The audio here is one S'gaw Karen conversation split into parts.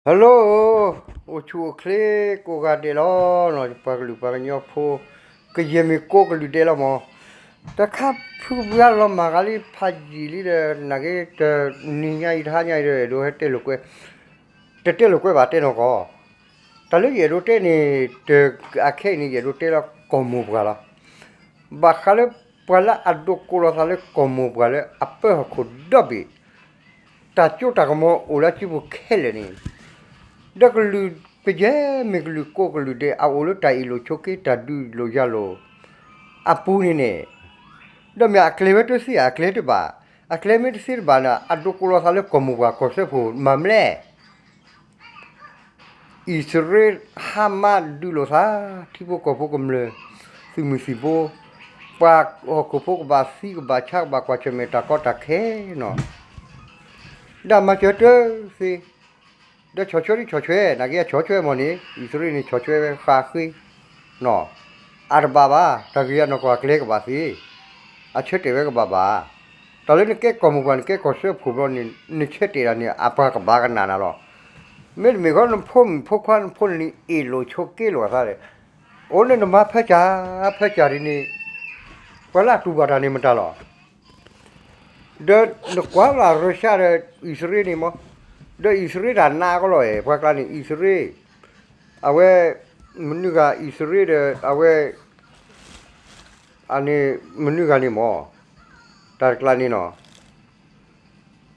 Hello, အိၣ်ဆူၣ်အိၣ်ချ့ကိးဂၤဒဲးလီၤ. ပှၤကလုာ်ပှၤကညီဖိ ကယဲၢ်မ့ၢ်ကိးကလုာ်ဒဲးလီၤမး. တခါဖုပှၤလီၤမၤဂၤလံဖးယံာ်လံဒီး နာ်က့ တနံၤညါအံၤတဟါညါအံၤဒီး အဲၣ်ဒိးဟဲတဲလိာ်ကွဲ, တတဲလိာ်ကွဲဘၣ်တဲနီၢ်ကီၢ်. တၢ်လၢယအဲၣ်ဒိးတဲန့ၣ် တအခဲအံၤန့ၣ် ယအဲၣ်ဒိးတဲလၢကီၢ်မိၢ်ပှၢ်လီၤ. ဘၣ်ဃးလၢပှၤလၢအဒိးကိးလီၤသးလၢကီၢ်မိၢ်ပှၢ်လၢအပၢဟီၣ်ခိၣ်ဒီဘ့ၣ် တၢ်ကၠိတၢ်ကမီၤအိၣ်လၢအစုပူၤခဲလၢာ်န့ၣ်, ဒီးကလုာ်ကယဲၢ်မ့ၢ်ကလုာ်ကိးကလုာ်ဒဲး အအိၣ်လၢတၢ်အ့ၣ်လိာ်ဆိးက့တၢ်ဒုးလိာ်ယၤလိာ် အပူၤန့ၣ်န့ၣ်, ဒီးမ့ၢ်အကျဲၤဝဲတသ့ဧါ အကျဲၤတဘၣ်, အကျဲၤမ့ၢ်တသ့တဘၣ်န့ၣ် အဒိးကိးလီၤသးလၢကီၢ်မိၢ်ပှၢ်ကီၢ်စၢဖှိၣ်မၤမလဲၣ်. အံၣ်စရ့လး ဟါမး ဒုးလိာ်သး ထံဖိကီၢ်ဖိကမျၢၢ် သုးမုၢ်သံၣ်ဘိ, ပှၤဟီၣ်ခိၣ်ဖိကဘၣ်သံကဘၣ်ဆါကဘၣ်ကွၢ်ဆၢၣ်မဲာ်တၢ်ကီတၢ်ခဲနီၤ, ဒ်မၤစၢၤတသ့, ဒီးဆီၣ်ထွဲဒ်ဆီၣ်ထွဲ နာ်က့အဆီၣ်ထွဲမ့ၢ်န့ၣ် အံၣ်စရ့လးန့ၣ်ဆီၣ်ထွဲဝဲဃးဃ့ နီၤ, အတဘၣ်ဘၣ် တၢ်ဂ့ၢ်အနီၢ်ကီၢ်အကျဲကဘၣ်သ့, အဆၢတဲာ်ဝဲကဘၣ်ဘၣ်, တၢ်လၢနကဲကီၢ်မိၢ်ပှၢ် နကဲကီၢ်စၢဖှိၣ်ဘျီန့ၣ် နဆၢတဲာ်တၢ်န့ၣ် အပှၤကဘၣ်ကနၣ်နၤလီၤ. မ့တမ့ၢ်ဃီ နဖိမုၣ်ဖိခွါနဖိန့ၣ် အ့ၣ်လိာ်ဆိးက့လိာ်အသးဒီး အိၣ်လၢနမၤဖၢကၢ် ဖၢကၢ်ဒ်န့ၣ် ပှၤလၢအတူၢ်ဘၣ်တၢ်န့ၣ်မတၤလီၤ. ဒီးနကွၢ်လၢရၢရှါဒီးအံၣ်စရ့လးန့ၣ်မး, ဒီးအံၣ်စရ့လးတၢ်နးကီလီၤအဲၣ် ပှၤကျါန့ၣ် အံၣ်စရ့လး, အဝဲ မနုၤဂၤအံၣ်စရ့လးဒီး အဝဲ အန့ၣ် မနုၤဂၤန့ၣ်မး, တၢ်တကျါန့ၣ်နီၤ,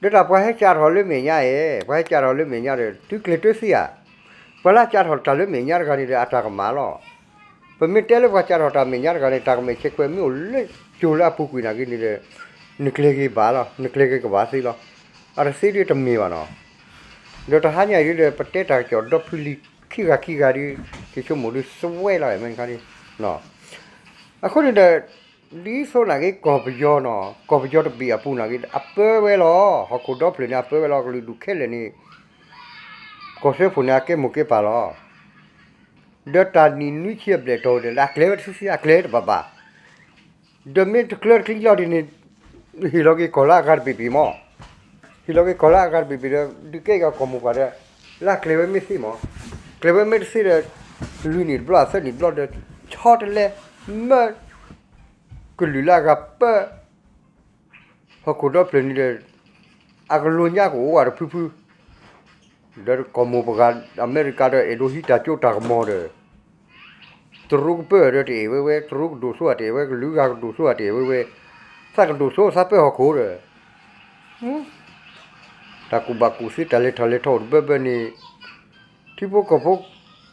ဒီးတၢ်ပှၤဟဲကၠးထီၣ်လၢမဲာ်ညါအဲၣ် ပှၤဟဲကၠးထီၣ်လၢမဲာ်ညါဒီး သုကျဲၤတသ့ဧါ, ပှၤလၢကၠးထီၣ်တၢ်လၢမဲာ်ညါတဂၤန့ၣ်ဒီး အတၢ်ကမၣ်လီၤ. ပမ့ၢ်တဲလၢပှၤကၠးထီၣ်တၢ်မဲာ်ညါတဂၤန့ၣ် တၢ်ကမဲာ်ဆဲးခွဲးမ့ၢ်အိၣ်လၢကၠိလၢအပူၤကွံာ်နာ်က့န့ၣ်ဒီး နကျဲၤက့ၤဘၣ်လီၤ နကျဲၤက့ၤကဘၣ်သ့လီၤ. အတသ့ဒ်တမ့ၢ်ဘၣ်နီၤ, ဒီးတဟါညါအံၤဒ်ဒီး ပတဲတၢ်ကစီၣ်ဒီဖုလံၤခံဂၤခံဂၤဒ် က့ၤဆိကမိၣ်ဒ်စွဲလီၤ မ့ၢ်ခါဒ် အဃိန့ၣ်ဒီး ဒ်သိးနာ်က့ကီၢ်ပယီၤနီၤ ကီၢ်ပယီၤတဘ့ၣ်အပူၤနာ်က့ အပၢဝဲလီၤ ဟီၣ်ခိၣ်ဒီဖျၢၣ်န့ၣ် အပၢဝဲလီၤ ကလုာ်ဒူၣ်ခဲလၢာ်န့ၣ် ကီၢ်စၢဖှိၣ်န့ၣ် အကဲမိၢ်ကဲပၢ်လီၤ. ဒီးတၢ်နံၣ်နွံဆံအဘျဲၣ်တီၤဒီး လၢအကျဲၤဝဲတဆံဆံ အကျဲၤတဘၣ်ဘၣ်, ဒီးမ့ၢ်တကျၢၤတကျံလီၤဒ်န့ၣ် ဟ့ၣ်လီၤက့ၤကီၢ်လၢအဂၤတဘ့ၣ်ဘ့ၣ်မး, ဟ့ၣ်လီၤက့ၤကီၢ်လၢအဂၤတဘ့ၣ်ဘ့ၣ်ဒီး ဒုးကဲကီၢ်မိၢ်ပှၢ်ဒီး လၢအကျဲၤဝဲမ့ၢ်သ့မး, ကျဲၤဝဲမ့ၢ်တသ့ဒီး လွံၢ်နံၣ်တဘျီ သၢနံၣ်တဘျီဒီး ဆီတလဲ မၢ ကလုာ်လၢအဂၤပၢ ဟီၣ်ခိၣ်ဒီဖျၢၣ်န့ၣ်ဒီး အကလိညါကအိၣ်ဝဲတဖုဖု, ဒီးကီၢ်မိၢ်ပှၢ် အမဲရကၤဒီး အဲၣ်ဒိးဟံးတၢ်ကၠိတၢ်ကမီၤဒီး တရူးကပၢၢ်ဒီးတအဲၣ်ဝဲဝဲ, တရူးကဒိၣ်စိအတအဲၣ်ဝဲ, ကလုာ်ဂၤကဒိၣ်စိအတအဲၣ်ဝဲဝဲ, သးကဒိၣ်စိသးပၢဟီၣ်ခိၣ်ဒီး တၢ်ကူၣ်ဘၣ်ကူၣ်သ့ တၢ်လဲၤထီၣ်လဲၤထီအိၣ်တဘၢဘၢန့ၣ် ထံဖိကီၢ်ဖိ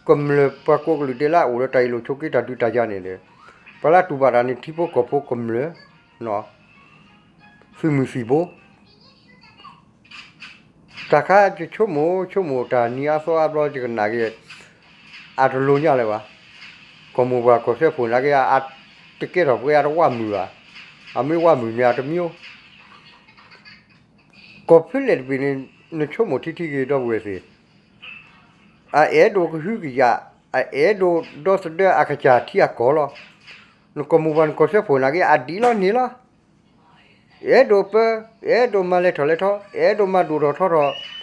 ကမျၢၢ် ပှၤကိးကလုာ်ဒဲးလၢအအိၣ်ဒီးတၢ်အ့ၣ်လိာ်ဆိးက့တၢ်ဒုးတၢ်ယၤန့ၣ်ဒီး ပှၤလၢအတူၢ်ဘၣ်တၢ်န့ၣ် ထံဖိကီၢ်ဖိကမျၢၢ် သုးမုၢ်သံၣ်ဘိ တၢ်ခါယဆိကမိၣ်ဆိကမိၣ်တၢ်နံၤအါသီအါဘျီယကနၣ်က့ၤ အတလိညါလၢၤဘၣ်. ကီၢ်မိၢ်ပှၢ်ကီၢ်စၢဖှိၣ်နာ်က့ အတကဲထီၣ်ပှဲၤအတဝၣ်မုာ်ဘၣ်. အမ့ၢ်ဝၣ်မုာ်န့ၣ်အတမံၤ ကီၢ်ဖဲလဲၣ်တဘ့ၣ်န့ၣ် နဆိကမိၣ်ထံထံဂ့ၤဒီပုၢ်ဝဲၢ်သ့ၣ်, အအဲၣ်ဒိးကဟုကယာ်, အအဲၣ်ဒိးဒီသဒၢအကစၢ်ထံအကီၢ်လီၤ. နကီၢ်မိၢ်ပှၢ်နကီၢ်စၢဖှိၣ်နာ်က့ အဒံးလီၤန့ၣ်လီၤ. အဲၣ်ဒိးပၢ, အဲၣ်ဒိးမၤလဲၤထီၣ်လဲၤထီ, အဲၣ်ဒိးမၤဒိၣ်ထီၣ်ထီထီၣ်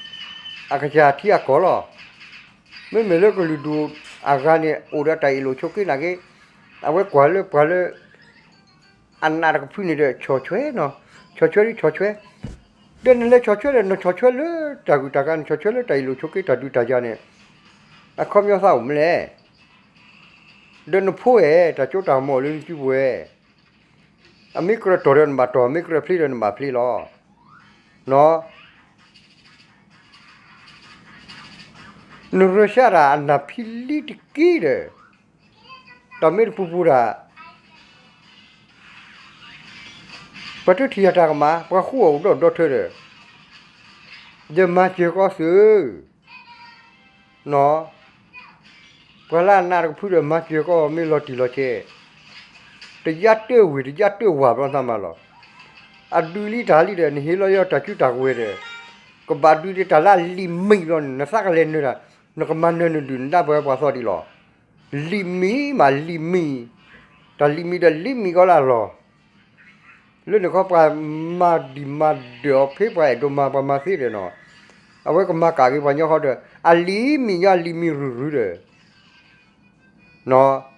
အကစၢ်ထံအကီၢ်လီၤ. မ့မ့ၢ်လၢကလုာ်ဒူၣ်အဂၤန့ၣ် အိၣ်ဒီးတၢ်အ့ၣ်လိာ်ဆိးက့နာ်က့ အဝဲကွၢ်လၢပှၤလၢ အနးတကဖုန့ၣ်ဒီး ဆီၣ်ထွဲနီၤ, ဆီၣ်ထွဲဒ်ဆီၣ်ထွဲ, ဒီးနလဲၤဆီၣ်ထွဲဒီး နဆီၣ်ထွဲလၢတၢ်ဂုၤတၢ်ဂၤ နဆီၣ်ထွဲလၢတၢ်အ့ၣ်လိာ်ဆိးက့တၢ်ဒုးတၢ်ယၤန့ၣ် အခီပညီသးအိၣ်မလဲၣ်. ဒီးနဖိအဲၣ် တၢ်ကၠိတၢ်ကမီၤအိၣ်လၢနစုပူၤဝဲ အမ့ၢ်ကြၢးတီၢ်ဒီးနဘၣ်တီၢ်, မ့ၢ်ကြၢးဖျ့ဒီးနဘၣ်ဖျ့လီၤ. နရၢၡါတၢ်အနၢ်ဖံလံတက့ၢ်ဒီး တၢ်မ့ၢ်တပူၤပူၤတၢ် ပှၤတထံၣ်အတၢ်ကမၣ် ပှၤဃူအီၣ်အိၣ်ဒီးဒီထၢဒီး ယမၤစၢၤကီးသုး နီၤ, ပှၤလၢအနးတကဖုဒီး မၤစၢၤကီးမ့ၢ်လီၤတံၢ်လီၤဆဲး, တယါတၢၢ်ဝ့ၢ် တယါတၢၢ်ဝၢ်ဘျီသးမးလီၤ. အဒုးလံတၢ်လံဒီး နဟ့ၣ်လီၤယီၤတၢ်စုတၢ်ကဝဲၤဒီး ကဘၣ်ဒုးဒံးတၢ်လၢအလံာ်မံၤလီၤန့ၣ် နသးကလဲၤနၢၤတၢ် နကမၤနၢၤနဒုၣ်နဒါပှၤပှၤသီဒံးလီၤ. လံာ်မံၤမးလံာ်မံၤ, တၢ်လံာ်မံၤဒီးလံာ်မံၤကီးလၢအလီၢ် လၢနခီပှၤမၤဒံးမၤဒၢးအီၤဖဲပှၤအဲၣ်ဒိးမၤပှၤမၤသ့ဒီးနီၤ, အဝဲကမၤကၣ်က့ၤပှၤညီဃီဒီး အလံၤမံၤညီအလံၤမံၤရုၢ်ရုၢ်ဒီး နီၤ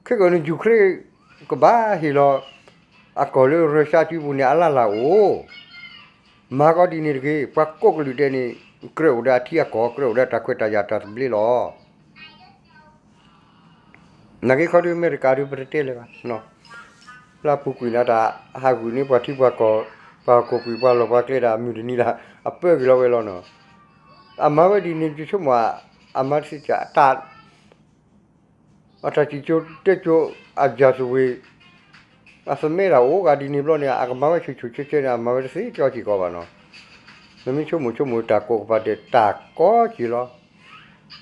ခဲကနံၣ် ယူၤခရ့ၣ် ကဘၣ်ဟ့ၣ်လီၤ အကီၢ်လၢရၢၡါစုပူၤန့ၣ် အလၢ်လၢ်အိၣ်, မၤကီဒ်န့ၣ်တဂ့ၤ, ပှၤကိးကလုာ်ဒဲးန့ၣ် ကြၢးအိၣ်ဒီးအထံအကီၢ် ကြၢးအိၣ်ဒီးတၢ်ခွဲးတၢ်ယာ်တၢ်သဘျ့လီၤ. နာ်က့ခီဒုးအမဲရကၤဒုးပတတဲလၢၤဘၣ်, လၢအပူၤကွံာ်န့ၣ်တၢ်ဟးဂူာ်န့ၢ်ပှၤထံပှၤကီၢ် ပှၤဟီၣ်ခိၣ်ကွံာ် ပှၤလီၢ်ပှၤကျဲဒၣ်အမုၢ်တနံၤလၢ အပၢက့ၤလီၤဝဲလီၤနီၤ. အမၤဝဲဒ်န့ၣ် ယဆိကမိၣ် အမၤတသ့စ့ၢ် အတၢ်စံၣ်စိၤတဲစိၤ အယၤစဝ့ၤ အသမၢတၢ်အိၣ်ဂၤဒ်န့ၣ်ဘျီန့ၣ် အကမၤဝဲဆူၣ်ဆူၣ်ဆဲးဆဲးန့ၣ် အမၤဝဲတသ့ကၠီစ့ၢ်ကီးဘၣ်နီၤ. နမ့ၢ်ဆိကမိၣ်ဆိကမိၣ်တၢ်ကိးကပၤဒဲးတၢ်ကီက့ၤလီၤ.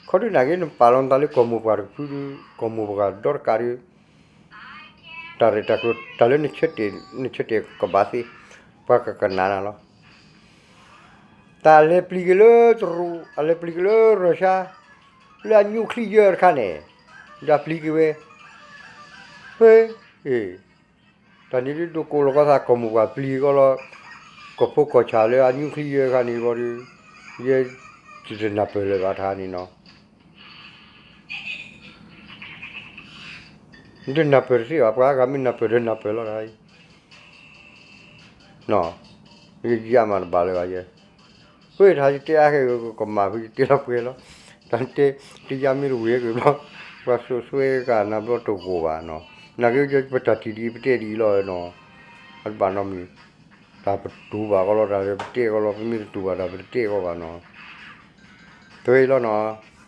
ခီဒုးနာ်က့ နပာ်လီၤနသးလၢကီၢ်မိၢ်ပှၢ်တကဖုဒုး ကီၢ်မိၢ်ပှၢ်ဒီတကးဒုး တၢ်ရဲၣ်တၢ်ကျဲၤ တၢ်လၢနဆၢတဲာ် နဆၢတဲာ်ကဘၣ်သ့ ပှၤကကနၣ်နၤလီၤ. တၢ်လဲၤပျံၤက့ၤလၢတရူး အလဲၤပျံၤက့ၤလၢရၢၡါ လၢအညူချံယၢတခါန့ၣ် ဒီးပျံၤက့ၤဝဲ ဖဲ တၢ်န့ၣ်ဒုးဒိးကိးလီၤကီသး ကီၢ်မိၢ်ပှၢ်ပျံၤကီးလီၤ ကီၢ်ဖိကီၢ်ဆၣ်လၢအညူချံယၢခါန့ၣ်ဘီဒုး ယဲ တနၢ်ပၢၢ်လၢၤဘၣ်တၢ်န့ၣ်နီၤ. တနၢ်ပၢၢ်တသ့ဘၣ် ပှၤဂၤမ့ၢ်နၢ်ပၢၢ်ဒီးနၢ်ပၢၢ်လီၤတၢ်အံၤ ယမၤတဘၣ်လၢၤဘၣ်ယဲ, ဃ့တၢ်ယတဲအါခဲကမၣ်ဖုယတဲလီၤပှဲၤလီၤ, တၢ်တဲ တယါမ့ၢ်တဝံၤက့ၤဘျီ ပှၤစိာ်ဆှဲကနၤဘျီတဂိာ်ဘၣ်နီၤ, နာ်က့ ပတၢ်ထံၣ်ဒ်အံၤ ပတဲဒ်အံၤလီၤနီၤ, အတဘၣ်နီတမံၤ, တၢ်ပတူၢ်ဘၣ်ကီးလီၤ တၢ်ပတဲကီးလီၤ ပမ့ၢ်တတူၢ်ဘၣ်တၢ်ပတတဲကီးဘၣ်နီၤ, တဝဲအံၤလီၤနီၤ.